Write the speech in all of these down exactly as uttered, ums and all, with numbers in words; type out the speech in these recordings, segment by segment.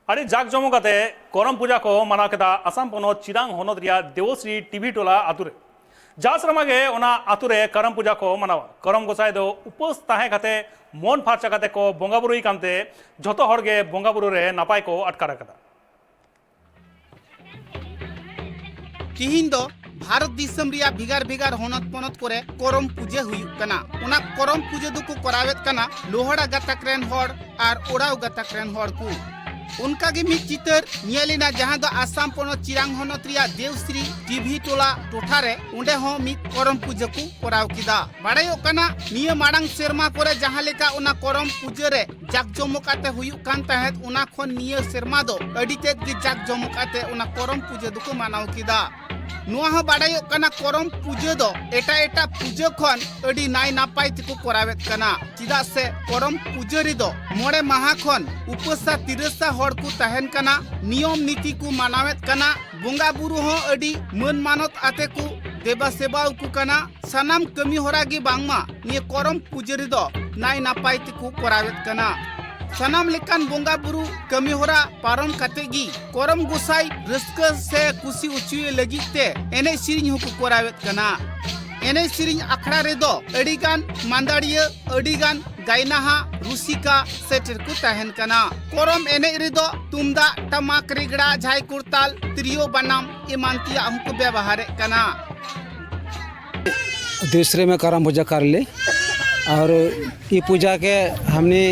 ᱟᱹᱰᱤ ᱡᱟᱠ ᱡᱚᱢᱚᱠ ᱠᱟᱛᱮ ᱠᱚᱨᱚᱢ ᱯᱩᱡᱟ ᱠᱚ ᱢᱟᱱᱟᱣ ᱠᱮᱫᱟ ᱟᱥᱟᱢ ᱯᱚᱱᱚᱛ ᱪᱤᱨᱟᱝ ᱦᱚᱱᱚᱛ ᱨᱮᱭᱟᱜ ᱫᱮᱣᱥᱨᱤ ᱴᱤᱵᱷᱤ ᱴᱚᱞᱟ ᱟᱛᱳ ᱨᱮ᱾ ᱡᱟ ᱥᱮᱨᱢᱟ ᱜᱮ ᱚᱱᱟ ᱟᱛᱳ ᱨᱮ ᱠᱚᱨᱚᱢ ᱯᱩᱡᱟ ᱠᱚ ᱢᱟᱱᱟᱣᱟ᱾ ᱠᱚᱨᱚᱢ ᱜᱚᱸᱥᱟᱭ ᱫᱚ ᱩᱯᱟᱹᱥ ᱛᱟᱦᱮᱸ ᱠᱟᱛᱮ ᱢᱚᱱ ᱯᱷᱟᱨᱪᱟ ᱠᱟᱛᱮ ᱠᱚ ᱵᱚᱸᱜᱟ ᱵᱩᱨᱩᱭ ᱠᱟᱱᱛᱮ ᱡᱷᱚᱛᱚ ᱦᱚᱲ ᱜᱮ ᱵᱚᱸᱜᱟ ᱵᱩᱨᱩ ᱨᱮ ᱱᱟᱯᱟᱭ ᱠᱚ ᱟᱴᱠᱟᱨ ᱟᱠᱟᱫᱟ᱾ ᱛᱤᱦᱤᱧ ᱫᱚ ᱵᱷᱟᱨᱚᱛ ᱫᱤᱥᱚᱢ ᱨᱮᱭᱟᱜ ᱵᱷᱮᱜᱟᱨ ᱵᱷᱮᱜᱟᱨ ᱦᱚᱱᱚᱛ ᱯᱚᱱᱚᱛ ᱠᱚᱨᱮ ᱠᱚᱨᱚᱢ ᱯᱩᱡᱟᱹ ᱦᱩᱭᱩᱜ ᱠᱟᱱᱟ᱾ ᱚᱱᱟ ᱠᱚᱨᱚᱢ ᱯᱩᱡᱟᱹ ᱫᱚᱠᱚ ᱠᱚᱨᱟᱣᱮᱫ ᱠᱟᱱᱟ ᱞᱳᱦᱚᱲᱟ ᱜᱟᱛᱟᱠ ᱨᱮᱱ ᱦᱚᱲ ᱟᱨ ᱳᱲᱟᱣ ᱜᱟᱛᱟᱠ ᱨᱮᱱ ᱦᱚᱲ ᱠᱚ᱾ ᱚᱱᱠᱟ ᱜᱮ ᱢᱤᱫ ᱪᱤᱛᱟᱹᱨ ᱧᱮᱞ ᱮᱱᱟ, ᱡᱟᱦᱟᱸ ᱫᱚ ᱟᱥᱟᱢ ᱯᱚᱱᱚᱛ ᱪᱤᱨᱟᱝ ᱦᱚᱱᱚᱛ ᱨᱮᱭᱟᱜ ᱫᱮᱣᱥᱨᱤ ᱴᱤᱵᱷᱤ ᱴᱚᱞᱟ ᱴᱚᱴᱷᱟ ᱨᱮ, ᱚᱸᱰᱮ ᱦᱚᱸ ᱢᱤᱫ ᱠᱚᱨᱚᱢ ᱯᱩᱡᱟᱹ ᱠᱚ ᱠᱚᱨᱟᱣ ᱠᱮᱫᱟ᱾ ᱵᱟᱲᱟᱭᱚᱜ ᱠᱟᱱᱟ, ᱱᱤᱭᱟᱹ ᱢᱟᱲᱟᱝ ᱥᱮᱨᱢᱟ ᱠᱚᱨᱮ ᱡᱟᱦᱟᱸ ᱞᱮᱠᱟ ᱚᱱᱟ ᱠᱚᱨᱚᱢ ᱯᱩᱡᱟᱹ ᱨᱮ ᱡᱟᱠ ᱡᱚᱢᱚᱠ ᱟᱛᱮ ᱦᱩᱭᱩᱜ ᱠᱟᱱ ᱛᱟᱦᱮᱸᱫ, ᱚᱱᱟ ᱠᱷᱚᱱ ᱱᱤᱭᱟᱹ ᱥᱮᱨᱢᱟ ᱫᱚ ᱟᱹᱰᱤ ᱛᱮᱫ ᱜᱮ ᱡᱟᱠ ᱡᱚᱢᱚᱠ ᱟᱛᱮ ᱚᱱᱟ ᱠᱚᱨᱚᱢ ᱯᱩᱡᱟᱹ ᱫᱚᱠᱚ ᱢᱟᱱᱟᱣ ᱠᱮᱫᱟ᱾ ᱱᱚᱣᱟ ᱦᱚᱸ ᱵᱟᱲᱟᱭᱚᱜ ᱠᱟᱱᱟ, ᱠᱚᱨᱚᱢ ᱯᱩᱡᱟᱹ ᱫᱚ ᱮᱴᱟᱜ ᱮᱴᱟᱜ ᱯᱩᱡᱟᱹ ᱠᱷᱚᱱ ᱟᱹᱰᱤ ᱱᱟᱭ ᱱᱟᱯᱟᱭ ᱛᱮᱠᱚ ᱠᱚᱨᱟᱣᱮᱫ ᱠᱟᱱᱟ, ᱪᱮᱫᱟᱜ ᱥᱮ ᱠᱚᱨᱚᱢ ᱯᱩᱡᱟᱹ ᱨᱮᱫᱚ ᱢᱚᱬᱮ ᱢᱟᱦᱟ ᱠᱷᱚᱱ ᱩᱯᱟᱹᱥᱟ ᱛᱤᱨᱟᱹᱥᱟ ᱦᱚᱲ ᱠᱚ ᱛᱟᱦᱮᱱ ᱠᱟᱱᱟ, ᱱᱤᱭᱚᱢ ᱱᱤᱛᱤ ᱠᱚ ᱢᱟᱱᱟᱣᱮᱫ ᱠᱟᱱᱟ, ᱵᱚᱸᱜᱟ ᱵᱩᱨᱩ ᱦᱚᱸ ᱟᱹᱰᱤ ᱢᱟᱹᱱ ᱢᱟᱱᱚᱛ ᱟᱛᱮ ᱠᱚ ᱫᱮᱵᱟ ᱥᱮᱵᱟ ᱟᱠᱚ ᱠᱟᱱᱟ᱾ ᱥᱟᱱᱟᱢ ᱠᱟᱹᱢᱤ ᱦᱚᱨᱟ ᱜᱮ ᱵᱟᱝᱢᱟ ᱱᱤᱭᱟᱹ ᱠᱚᱨᱚᱢ ᱯᱩᱡᱟᱹ ᱨᱮᱫᱚ ᱱᱟᱭ ᱱᱟᱯᱟᱭ ᱛᱮᱠᱚ ᱠᱚᱨᱟᱣᱮᱫ ᱠᱟᱱᱟ᱾ ᱥᱟᱱᱟᱢ ᱞᱮᱠᱟᱱ ᱵᱚᱸᱜᱟ ᱵᱩᱨᱩ ᱠᱟᱹᱢᱤ ᱦᱚᱨᱟ ᱯᱟᱨᱚᱢ ᱠᱟᱛᱮ ᱜᱮ ᱠᱚᱨᱚᱢ ᱜᱚᱸᱥᱟᱭ ᱨᱟᱹᱥᱠᱟᱹ ᱥᱮ ᱠᱩᱥᱤ ᱚᱪᱚᱭᱮ ᱞᱟᱹᱜᱤᱫ ᱛᱮ ᱮᱱᱮᱡ ᱥᱮᱨᱮᱧ ᱦᱚᱸᱠᱚ ᱠᱚᱨᱟᱣᱮᱫ ᱠᱟᱱᱟ᱾ ᱮᱱᱮᱡ ᱥᱮᱨᱮᱧ ᱟᱠᱷᱲᱟ ᱨᱮᱫᱚ ᱟᱹᱰᱤᱜᱟᱱ ᱢᱟᱱᱫᱟᱲᱤᱭᱟᱹ, ᱟᱹᱰᱤᱜᱟᱱ ᱜᱟᱭᱱᱟᱦᱟ, ᱨᱩᱥᱤᱠᱟ ᱥᱮᱴᱮᱨ ᱠᱚ ᱛᱟᱦᱮᱱ ᱠᱟᱱᱟ᱾ ᱠᱚᱨᱚᱢ ᱮᱱᱮᱡ ᱨᱮᱫᱚ ᱛᱩᱢᱫᱟᱜ, ᱴᱟᱢᱟᱠ, ᱨᱮᱜᱽᱲᱟ, ᱡᱷᱟᱭ ᱠᱚᱨᱛᱟᱞ, ᱛᱤᱨᱭᱳ, ᱵᱟᱱᱟᱢ ᱮᱢᱟᱱ ᱛᱮᱭᱟᱜ ᱦᱚᱸᱠᱚ ᱵᱮᱵᱚᱦᱟᱨᱮᱫ ᱠᱟᱱᱟ᱾ दूसरे में करम पूजा कर ली और ये पूजा के हमने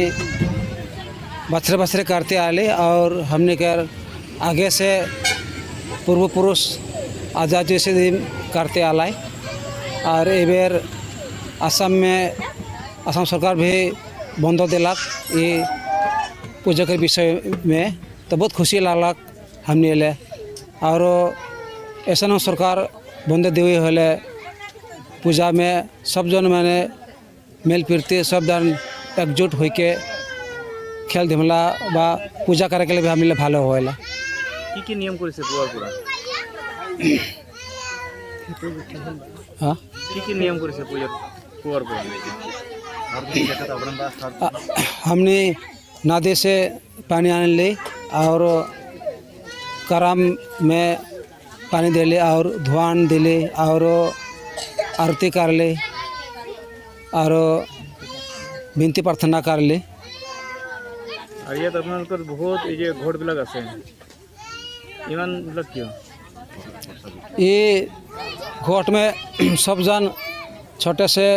बछरे बछरे करते आ ले और हमने कर आगे से पूर्व पुरुष आजादी से दिन करते आ लाए और एबेर असम में असम सरकार भी बंद दिलक ये पूजा के विषय में, तो बहुत खुशी लागलक हमने ले। और ऐसा सरकार बंद देवे होले पूजा में सब जन माने मिल प्रीति सब जन एकजुट होके खेल धमला बा पूजा करे के लिए भी हमने ले ভালো होला। কি কি নিয়ম কৰিছে পুৱাৰ পৰা? हाँ, কি কি নিয়ম কৰিছে পূজাৰ পুৱাৰ পৰা? आ, हमने नदी से पानी आने ले और करम में पानी दे ले और धुआन दे ले और आरती कर ले और বিনতি প্ৰাৰ্থনা কৰিলে। আৰু ইয়াত আপোনালোকৰ বহুত এই যে ঘৰবিলাক আছে, ইমান বিলাক কিয়? এই ঘাট মে সব জন ছোটে সে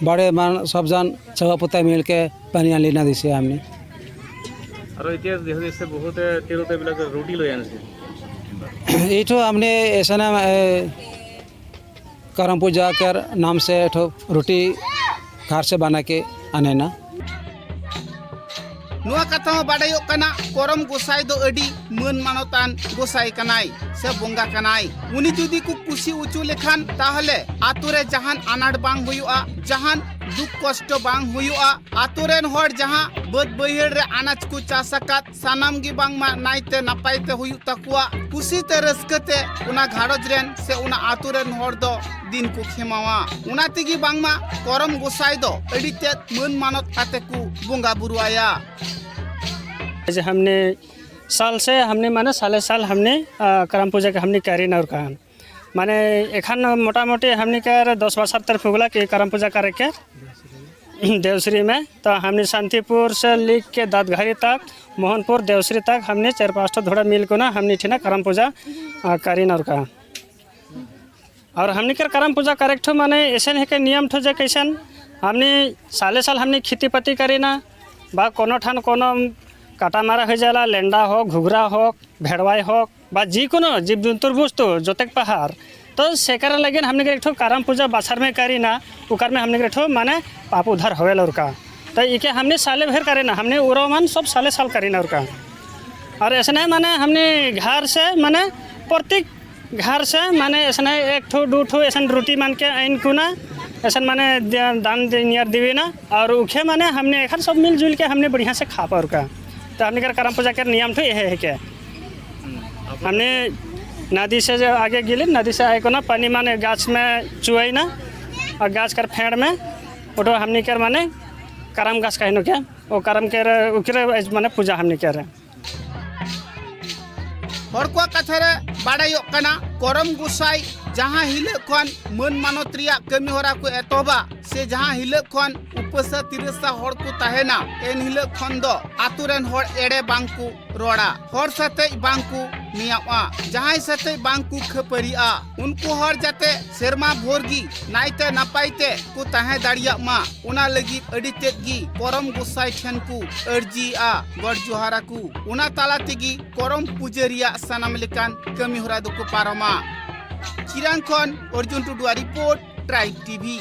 বড়ে মান সব জন চৌৱা পোতা মিল কে পানী আনি না দিছে আমি। আৰু এতিয়া দেখা গৈছে বহুতে তিৰোতা এইবিলাক ৰুটি লৈ আনিছে। এইটো আমনে এছানা এ, करम पूजा कर नाम से एक ठो रोटी घर से बना के आने ना। ᱱᱚᱣᱟ ᱠᱟᱛᱷᱟ ᱦᱚᱸ ᱵᱟᱰᱟᱭᱚᱜ ᱠᱟᱱᱟ, ᱠᱚᱨᱚᱢ ᱜᱚᱸᱥᱟᱭ ᱫᱚ ᱟᱹᱰᱤ ᱢᱟᱹᱱ ᱢᱟᱱᱚᱛᱟᱱ ᱜᱚᱸᱥᱟᱭ ᱠᱟᱱᱟᱭ ᱥᱮ ᱵᱚᱸᱜᱟ ᱠᱟᱱᱟᱭ᱾ ᱩᱱᱤ ᱡᱩᱫᱤ ᱠᱚ ᱠᱩᱥᱤ ᱚᱪᱚ ᱞᱮᱠᱷᱟᱱ, ᱛᱟᱦᱚᱞᱮ ᱟᱛᱳ ᱨᱮ ᱡᱟᱦᱟᱱ ᱟᱱᱟᱴ ᱵᱟᱝ ᱦᱩᱭᱩᱜᱼᱟ, ᱡᱟᱦᱟᱱ ᱫᱩᱠ ᱠᱚᱥᱴᱚ ᱵᱟᱝ ᱦᱩᱭᱩᱜᱼᱟ᱾ ᱟᱛᱳ ᱨᱮᱱ ᱦᱚᱲ ᱡᱟᱦᱟᱸ ᱵᱟᱹᱫᱽ ᱵᱟᱹᱭᱦᱟᱹᱲ ᱨᱮ ᱟᱱᱟᱡ ᱠᱚ ᱪᱟᱥ ᱟᱠᱟᱫ, ᱥᱟᱱᱟᱢ ᱜᱮ ᱵᱟᱝᱢᱟ ᱱᱟᱭᱛᱮ ᱱᱟᱯᱟᱭ ᱛᱮ ᱦᱩᱭᱩᱜ ᱛᱟᱠᱚᱣᱟ᱾ ᱠᱩᱥᱤ ᱛᱮ ᱨᱟᱹᱥᱠᱟᱹ ᱛᱮ ᱚᱱᱟ ᱜᱷᱟᱨᱚᱸᱡᱽ ᱨᱮᱱ ᱥᱮ ᱚᱱᱟ ᱟᱛᱳ ᱨᱮᱱ ᱦᱚᱲ ᱫᱚ ᱫᱤᱱ ᱠᱚ ᱠᱷᱮᱢᱟᱣᱟ᱾ ᱚᱱᱟ ᱛᱮᱜᱮ ᱵᱟᱝᱢᱟ ᱠᱚᱨᱚᱢ ᱜᱚᱸᱥᱟᱭ ᱫᱚ ᱟᱹᱰᱤ ᱛᱮᱫ ᱢᱟᱹᱱ ᱢᱟᱱᱚᱛ ᱟᱛᱮ ᱠᱚ ᱵᱚᱸᱜᱟ ᱵᱩᱨᱩ ᱟᱭᱟ᱾ जैसे हमने साल से हमने माने साले साल हमने आ, करम पूजा का हमने करीन और कहा माने एखन मोटा मोटी हमने कर दस बछर तर फुगला कि करम पूजा करे के देवश्री में। तो हमने शांतिपुर से लिख के दादघरी तक, मोहनपुर देवश्री तक हमने चार पाँच ठो धोड़ा मिल को ना हमने ठिना करम पूजा आ, करीन और कहा। और हमनी कर करम पूजा करे ठो माने ऐसे नहीं के नियम ठो जे कैसन हमनी साले साल हमनी खेती पाती करी ना, बा कोनो ठान कोनो काटा मारा हो जाला, लेंडा हो, घुघरा हो, भेड़वाई हो, बा जी कोनो जीव जंतुर वस्तु जोतेक पहाड़। तो सेकर लगिन हमनी के एक ठो करम पूजा बछर में करी ना, उकर में हमनी के एक ठो माने पाप उधार होवे लौर का। तो इके हमने साले भर करे ना, हमने उरो मन सब साले साल करी ना उरका। और ऐसे नहीं माने हमने घर से माने प्रत्येक घर से माने ऐसे नहीं एक ठो दो ठो ऐसे रोटी मान के आइन कुना, ऐसे माने दे- दान दे- नियर देवे ना। और उखे माने हमने एखन सब मिलजुल के हमने बढ़िया से खा पार का। तो हमने कर करम पूजा के नियम ठो यह है के हमने नदी से जो आगे गिले, नदी से आए को ना पानी माने गाछ में चुआई ना, और गाछ कर फेड़ में उठो हमने कर माने करम गाछ कहनो के वो करम के रे उकरे माने पूजा हमनी के रे। ᱦᱚᱲ ᱠᱚᱣᱟᱜ ᱠᱟᱛᱷᱟ ᱨᱮ ᱵᱟᱲᱟᱭᱚᱜ ᱠᱟᱱᱟ, ᱠᱚᱨᱚᱢ ᱜᱚᱸᱥᱟᱭ ᱡᱟᱦᱟᱸ ᱦᱤᱞᱳᱜ ᱠᱷᱚᱱ ᱢᱟᱹᱱ ᱢᱟᱱᱚᱛ ᱨᱮᱭᱟᱜ ᱠᱟᱹᱢᱤ ᱦᱚᱨᱟ ᱠᱚ ᱮᱛᱚᱦᱚᱵᱟ ᱥᱮ ᱡᱟᱦᱟᱸ ᱦᱤᱞᱳᱜ ᱠᱷᱚᱱ ᱩᱯᱟᱹᱥᱟ ᱛᱤᱨᱟᱹᱥᱟ ᱦᱚᱲ ᱠᱚ ᱛᱟᱦᱮᱱᱟ, ᱮᱱ ᱦᱤᱞᱳᱜ ᱠᱷᱚᱱ ᱫᱚ ᱟᱛᱳ ᱨᱮᱱ ᱦᱚᱲ ᱮᱲᱮ ᱵᱟᱝ ᱠᱚ ᱨᱚᱲᱟ, ᱦᱚᱲ ᱥᱟᱛᱮᱡ ᱵᱟᱝ ᱠᱚ ᱱᱮᱭᱟᱣᱜᱼᱟ, ᱡᱟᱦᱟᱸᱭ ᱥᱟᱛᱮᱡ ᱵᱟᱝ ᱠᱚ ᱠᱷᱟᱹᱯᱟᱹᱨᱤᱜᱼᱟ᱾ ᱩᱱᱠᱩ ᱦᱚᱲ ᱡᱟᱛᱮ ᱥᱮᱨᱢᱟ ᱵᱷᱳᱨ ᱜᱮ ᱱᱟᱭᱛᱮ ᱱᱟᱯᱟᱭ ᱛᱮ ᱠᱚ ᱛᱟᱦᱮᱸ ᱫᱟᱲᱮᱭᱟᱜ ᱢᱟ, ᱚᱱᱟ ᱞᱟᱹᱜᱤᱫ ᱟᱹᱰᱤ ᱛᱮᱫ ᱜᱮ ᱠᱚᱨᱚᱢ ᱜᱚᱸᱥᱟᱭ ᱴᱷᱮᱱ ᱠᱚ ᱟᱹᱨᱡᱤᱭᱮᱜᱼᱟ, ᱜᱚᱰ ᱡᱚᱦᱟᱨ ᱟᱠᱚ᱾ ᱚᱱᱟ ᱛᱟᱞᱟ ᱛᱮᱜᱮ ᱠᱚᱨᱚᱢ ᱯᱩᱡᱟᱹ ᱨᱮᱭᱟᱜ ᱥᱟᱱᱟᱢ ᱞᱮᱠᱟᱱ ᱠᱟᱹᱢᱤ ᱦᱚᱨᱟ ᱫᱚᱠᱚ ᱯᱟᱨᱚᱢᱟ᱾ ᱪᱤᱨᱟᱝ ᱠᱷᱚᱱ ᱚᱨᱡᱩᱱ ᱴᱩᱰᱩᱣᱟᱜ ᱨᱤᱯᱳᱨᱴ, ᱴᱨᱟᱭᱤᱵᱽ ᱴᱤᱵᱷᱤ᱾